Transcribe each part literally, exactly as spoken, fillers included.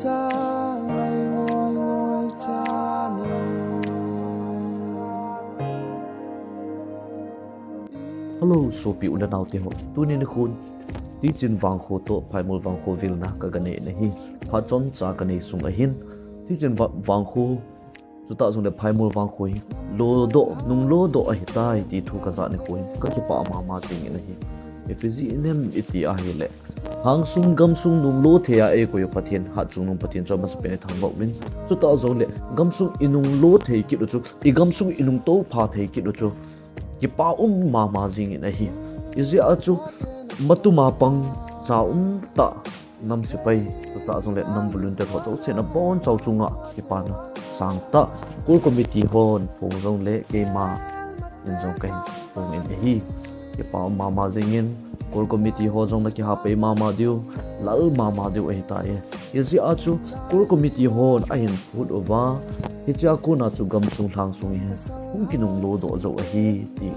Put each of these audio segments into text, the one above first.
Hello, sopi u le nao te ho. Tuni nikho in Teichin vangkho toh Phaimol vangkho vilna ka ga nei na hi. Phat chomcha ka nei sung ahin, Teichin va-, vangkho, chutah jongle Phaimol vangkho hi lodoh, nunglodoh ahitai ti thu ka ja nikho hin ka kipah mama jing in ahi. Ipi jeh inem iti ahile, hangsung gamsung nunglo thei a eikoi u Pathen, hatchungnung Pathen chu amasapen in thangvah uvin. Chutah jongle gamsung i nunglo thei kit u chu, i gamsung i nungtoh pha thei kit u chu kipah um mama jing in ahi. Ijeh a chu matum a pang, cha um tah, nam sepai, chutah jongle nam volunteer ho jousen abonchauva chunga kipana sangtah, Core Committee hon phong jongle keima in jong ka hin phong in ahi. Kipah um mama jing in, Core Committee ho jong na kihapai mama diu, lal mama diu ahitai. Ijeh a chu Core Committee hon ahin phut uva, hichea kona chu gamsung lhangsung hi hung kinunglodoh jou ahi ti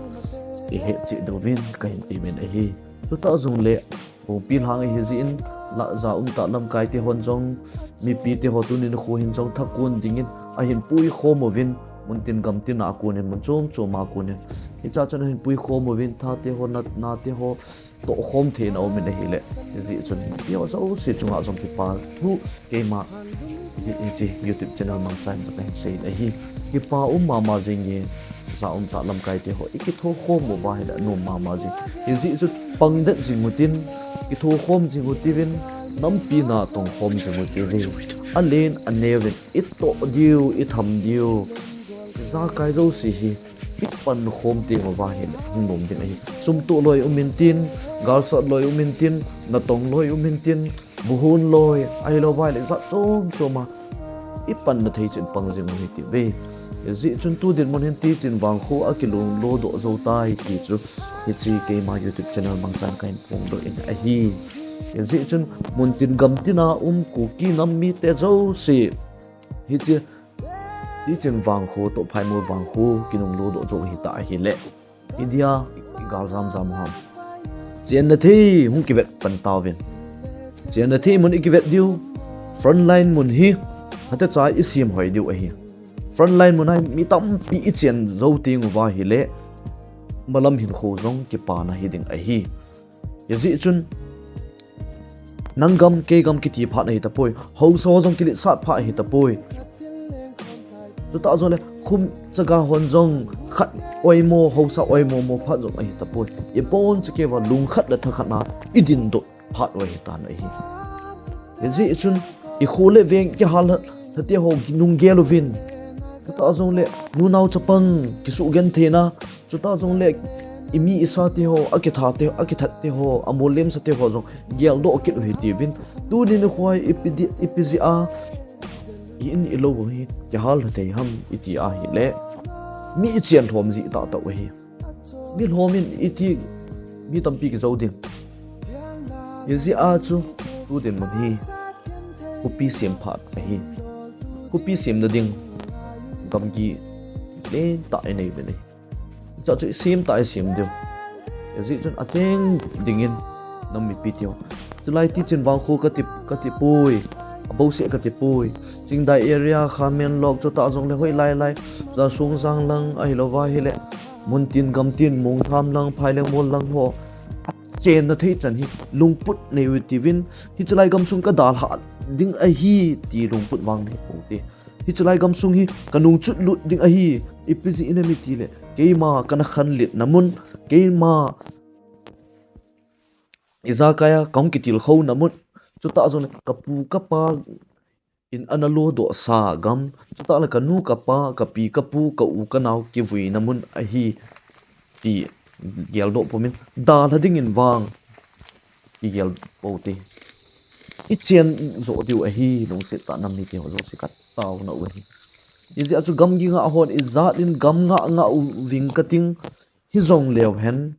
i hetchet diuvin ka hin temin ahi. Chutah jongle, houpi lhang ahi jeh in, la ja um tah lamkai te hon jong, mipi te ho tuni nikho hin jong thakon dingin ahin puikhom uvin, muntin gamtin a konin, mun chom chom a konin, hichea chun ahin puikhom uvin, tha te ho, na, na te ho tohkhom theina aumin ahile, hijeh chun mipi ho jouse chunga jong kipa thu keima hi, hiche YouTube channel mangchan ka hin sei in ahi. Kipah um mama jing e, ja um tah lamkai te ho i kithokhom uva ahile anom mama jing. Hijeh chun pangdet jing utin, kithokhom jing utiuvin, nampi natongkhom jing utiuvin, alen aneuvin, i toh diu, i tham diu, ijakai jouse hi i pankhom teng uva ahile hung nom ding ahi. Sumtoh loi um intin, galsat loi um intin, natong loi um intin, buhon loi, ahilou va ahile jat chom chom a i panna thei chin pang jing u hitiuve. Hijeh chun tu dinmun hin Teichin vangkho akilunglodoh jou tai ti chu hiche keima YouTube channel mangchan ka hin phongdoh in ahi. Hijeh chun muntin gamtin a um Kuki nam mite jouse, hiche Teichin vangkho toh Phaimol vangkho kinunglodoh jou ahitah ahile, idia i galjam jam u ham? Chenna thei hung kivet pan tauvin. Chenna thei mun i kivet diu, frontline mun hi phatecha i semhoi diu ahi. Frontline mun a mi tampi i chen jou teng uva ahile, malam hinkho jong kipana hiding ahi. Hijeh chun nang gam kei gam kiti phat ahitapoi, haosa ho jong kiletsah phat ahitapoi. Chutah jongle khum chaga hon jong khat oimo, haosa oimo mo phat jong ahitapoi. Ibonchauva lungkhat le thakhat a i dindoh phat u ahitan ahi. Hijeh chun i kho le veng kihal lhate ho nunggel uvin. Chutah jongle nunao chapang kisugentheina, chutah jongle i mi i sa te ho, akitha te, akithat te ho, amollemsa te ho jong geldoh kit u hitiuvin. Tuni nikho a ipi di, ipi jeh a i in i lou u hi kihal lha thei ham iti ahile, mi i chen lhom jeh tahtah u ahi. Mi lhom in iti, mi tampi kijou ding. Hijeh a chu tu dinmun hi khopi sem phat ahi. Khopi semna ding gamgi lentah i nei uvin ahi. Hichea chu i sem tah i sem diu. Hijeh chun ateng dingin nam mipi teu, chulai Teichin vangkho kati, katipoi, abouseh katipoi, Chingdai area, Khamenlok, chutah jongle hoilai lai, Songzang lang, ahilou va ahile muntin gamtin, Mongtham lang, Phailengmol lang ho, chenna thei chan hi lungput nei u hitiuvin, hiche lai gamsung kadalhah ding ahi ti lungput vang nei ponte. Hiche lai gamsung hi kanung chutlut ding ahi, ipi jeh inem itile keima kana khanlitna mun, keima ijakai a kahung kitilkhouna mun, chutah jongle kapu kapa in ana lodohsa gam, chutah le kanu kapa, kapi kapu, ka u kanao kivuina mun ahi ti geldoh pumin, dalha dingin vang kigel poute. I chen joh diu ahi, lungset tah nam mite ho jouse kataona u ahi. Hijeh a chu gamgi ngah hon ijat in gam ngah ngah uving kating, hijongleu hen,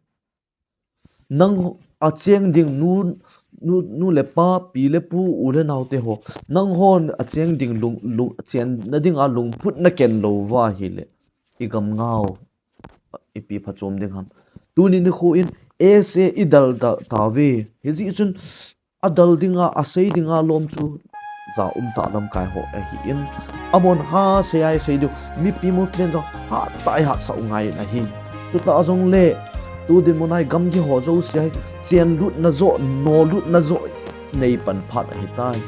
nang acheng ding nu, nu, nu le pa, pi le pu, u le nao te ho, nanghon acheng ding lung, lung, chenna dinga lungput naken lou uva ahile, i gam ngah u ipi phachom ding ham? Tuni nikho in ese i dal da, tauve. Hijeh chun adal dinga, asei dinga lom chu ja um tah lamkai ho ahin, amahon ha sei a sei diu, mipi movement jong ha tah a hat sah u ngai in ahi. Chuta jong le, tu dinmun a gamgi ho jouse a chen lutna jo, no lutna jo nei pan phat ahitai.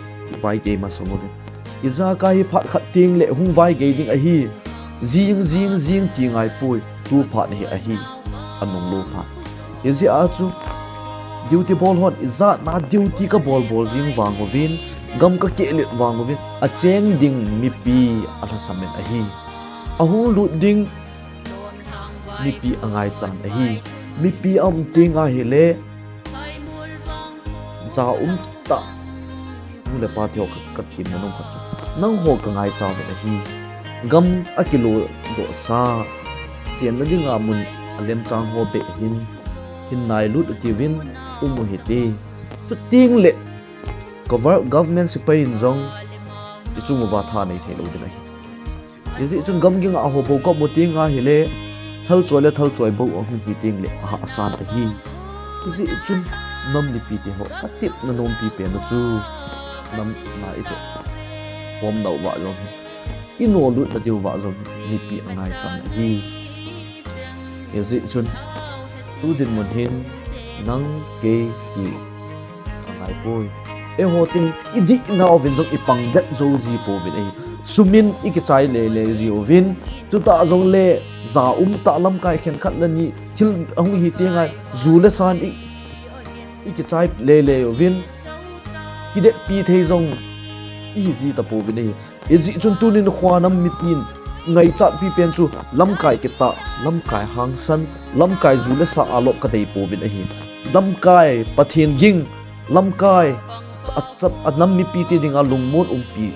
Vai gei masang uvin. Ijakai hi phat khat teng le hung vai gei ding ahi. Jing, jing, jing ti ngai poi. Tu phat hi ahi. Anung lo phat. Hijeh a chu duty bol hon ijat na duty ka bol bol jing vang uvin, gam ka kehlet vang uvin, acheng ding mipi alhasam in ahi. Ahung lut ding mipi angaichan ahi. Mipi aum teng ahile, ja um tah nu le pa te ho ka, ka themna nom khat chu, nangho ka ngaicha uvin ahi. Gam akilo doh sa, chenna dinga mun alemchang ho beh hin, hin nailut u tiuvin, um u hite. Chuteng le, cover-, government sepai in jong ichung uva tha nei thei lou ding ahi. Hijeh chun gamgi ngah ho bou ka mu teng ahile, thalchoi le thalchoi bou ahung hi teng le ahahsa ahi. Hijeh chun nam mipi te ho, ka tepna nompi pen u chu, nam na ite, hom nau va jong hi, i no lut na diu va jong hi, mipi angaichan ahi. Hijeh chun, tu dinmun hin, nang kei ti angai poi. Eiho te hi, i dihna uvin jong i pang det jou ji pouvin ahi. Sum in i kichai lele ji uvin. Chuta jong le, ja um tah lamkai khenkhat le ni, thil ahung hi teng a, ju le san i, i kichai lele uvin. Kidetpi thei jong i hi ji ta pouvin ahi. Hijeh chun tuni nikho a nam mipin ngaichatpi pen chu lamkai kitah, lamkai hangsan, lamkai ju le sa a lop ka dei pouvin ahi. Lamkai Pathen ging, lamkai a, a, a nam mipi te dinga lungmon umpi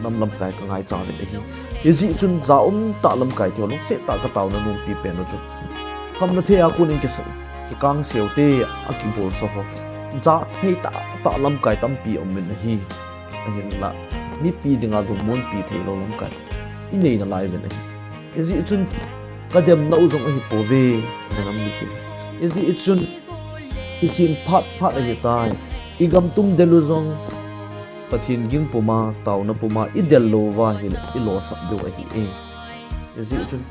nam lamkai ka ngaicha uvin ahi. Hijeh chun ja um tah lamkai te ho lungset tah ka taona nompi pen u chu, khamna thei a kon in kisa, kikang seu te a kibol sa ho, ja thei tah tah lamkai tampi um in ahi. Ahinla, mipi dinga lungmonpi thei lou lamkai i nei nalai uvin ahi. Hijeh chun ka demna u jong ahi pouve, na nam mipi. Hijeh chun, kichen phat phat ahitai. I gam tum del u jong, Pathen ging puma, taona puma, i del lou uva ahile, i losap diu ahi e. Hijeh chun,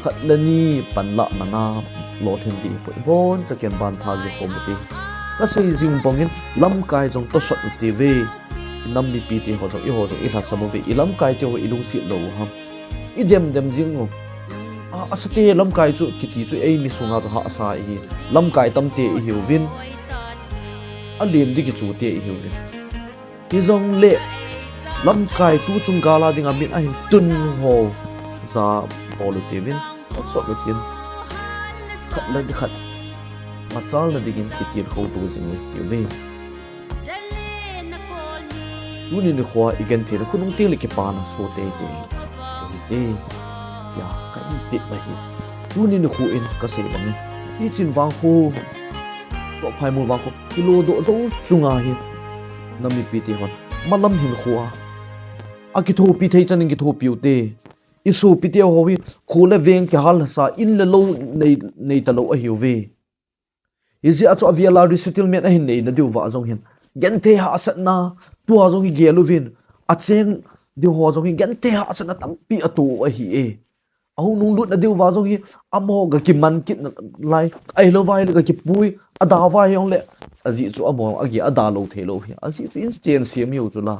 khat le ni panlah mana lolhin ding hi poi. Iboncha ken ban tha ji khom u te. Ka sei jing bangin lamkai jong tosot u te ve. I nam mipi te ho jong, i ho jong, i lhasam u ve. I lamkai te ho i lungset lou u ham. I dem dem jing u. A, asa te lamkai chu, kiti chu ei mi sunga chu hahsa i hi. Lamkai tam te i hiuvin. Alen di kichu te i hiuvin. Hijongle, lamkai tu chung gal a dinga min ahin tun ho ja bol u tiuvin, sot u tin. Khat le khat, machalna dingin kitilkhou to jing u tiuve. Tuni nikho a i genthei le khonung teng le kipana so teitei. Hite, tia ka in tep ahi. Tuni nikho in ka sei bangin, hichin vangkho, toh phaimol vangkho, kilodoh jou chunga hi, nam mipi te hon, malam hinkho a, akithopi thei chan in kithopi u te. I sopi te ho hi, kho le veng kihal hasa, in le lou nei, nei talou ahiuve. Hijeh a chu avel a resettlement ahin neina diu va jong hin, genthei hahsatna, tua jong hi gel uvin, acheng diu ho jong hi genthei hahsatna tampi ato u ahi e. Ahung nunglutna diu va jong hi, amaho ga kiman kit nalai, ahilou va hile ga kipui, ada va hijongle, ajeh chu amaho agi ada lou thei lou hi, ajeh chu in chen sem hiu chu la.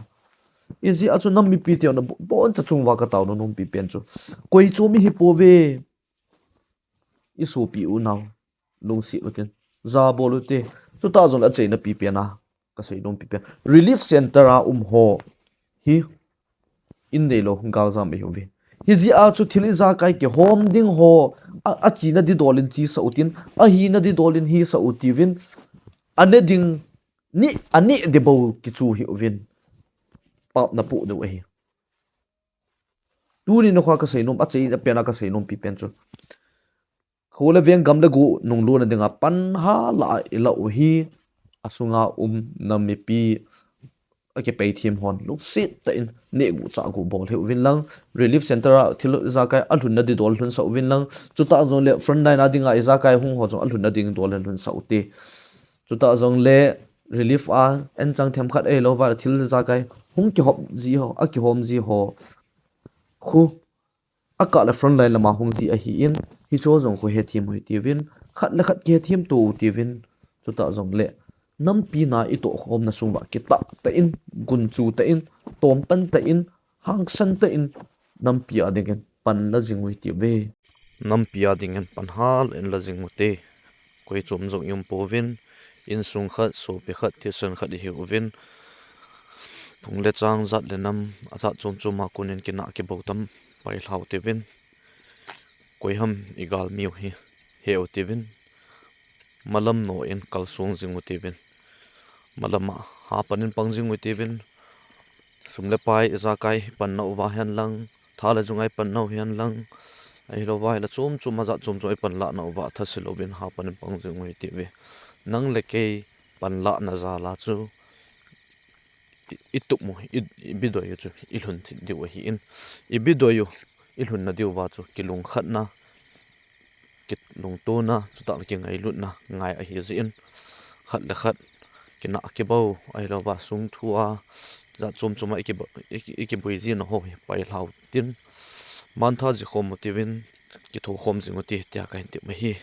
Hijeh a chu nam mipi te hon, aboncha chung uva ka taona nompi pen chu, koi chu mi hi pouve, i sopi u nau, lungset u tin, ja bol u te, chutah jongle achaina pi pen a, ka sei nompi pen, relief center a um ho hi, in neilou, galjam ahiuve. Hijeh a chu thil ijakai kihom ding ho, a, achena didol in chesah u tin, ahina didol in hisah u tiuvin, ane ding, neh, aneh ding bou kichu hih uvin, pap napoh diu ahi. Tuni nikho a ka sei nom, achaina pen a ka sei nompi pen chu, kho le veng gam le go nunglutna dinga pan hala a i lah u hi, asunga um nam mipi, akipei them hon lungset tah in neh gu chah gu bol hih uvin lang, relief center a thil ijakai alhunna ding dol lhunsah uvin lang, chutah jongle front line a dinga ijakai hung ho jong alhunna ding dol lhunsah u te. Chutah jongle relief a anchang themkhat ahilouva thil jakai hung kihop ji ho, akihom ji ho khu akah le front line lama hung ji ahin, hicheho jong khu hethem u hitiuvin, khat le khat kihethem to u hitiuvin, chutah jongle nampi na itohkhomna sung uva kitah tah in, gunchu tah in, tompan tah in, hangsan tah in, nampi a dingin pan la jing u hitiuve. Nampi a dingin pan hal in la jing u hite. Koi chom jong i um pouvin, insung khat, sopi khat, thisan khat ihiuvin, phung le chang, jat le nam, ajat chom chom a konin kinah kibou tam pailha u hitiuvin, koi ham i galmi u hi he u hitiuvin, malam noh in kalsong jing u hitiuvin, malam a hapan in pang jing u hitiuvin, sum le pai, ijakai ipanna uva henlang, tha le junga ipanna u henlang, ahilouva hile chom chom a jat chom chom a ipanlahna uva thase louvin hapan in pang jing u hitiuve. Nang le kei panlahna jal a chu i, itup u, i, ibidoi u chu ilhun diu ahin, ibidoi u ilhunna diuva chu kilungkhatna, kilungtona, chutah le kingailutna ngai ahijeh in, khat le khat kinah kibou, ahilouva sung thu a, jat chom chom a ikibo-, iki, ikiboi jina ho hi pailha u hitin, mantha jikhom u hitiuvin, kithoukhom jing u hite, tia kahin tep ahi.